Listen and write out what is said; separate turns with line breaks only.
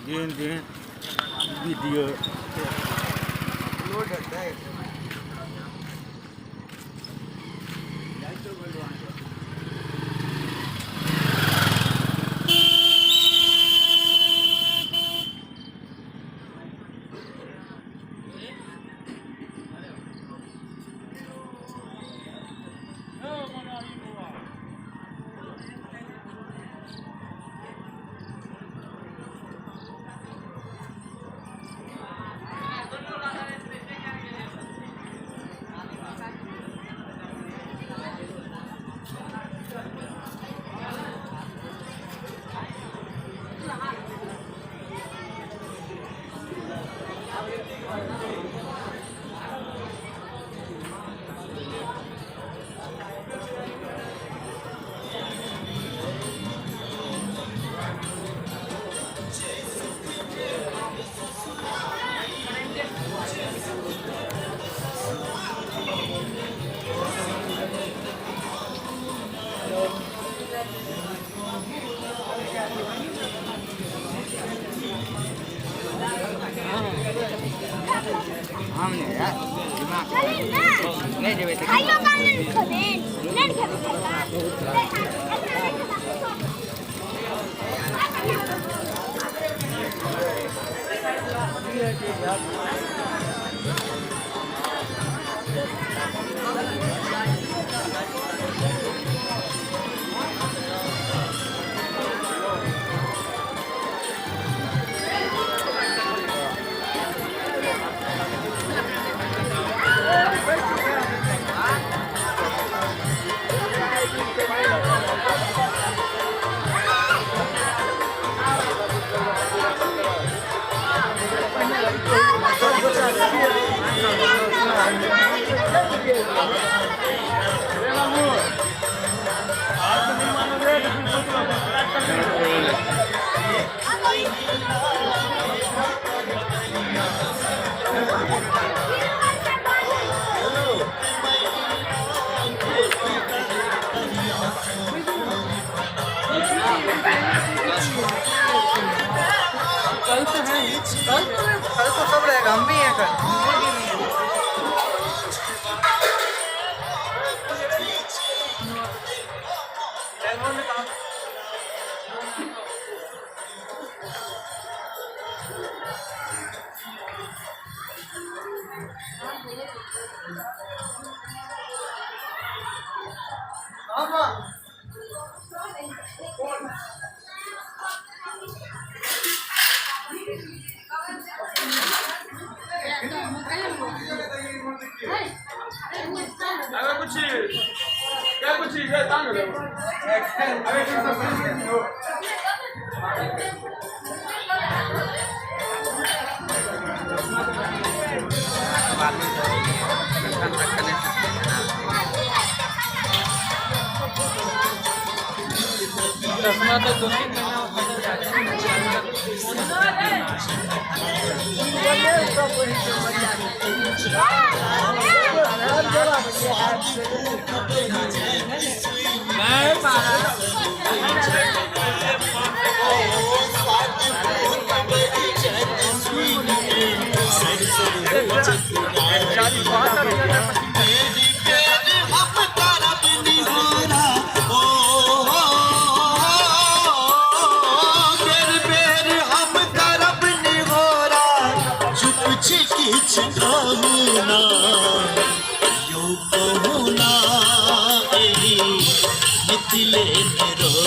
जेहन जेहन वीडियो हम नहि यार, दिमाग नहि जेबै तऽ
खाइयो काल नहि खेबे नहि खेबे
कल तो है, कल तो
कल तो सब रहेगा, हम भी हैं कल।
चश्मा तो 2-3 महीना में खत्म जाए। नहीं मारा।
किछ कहू ना यो कहू ना एही मिथिले में।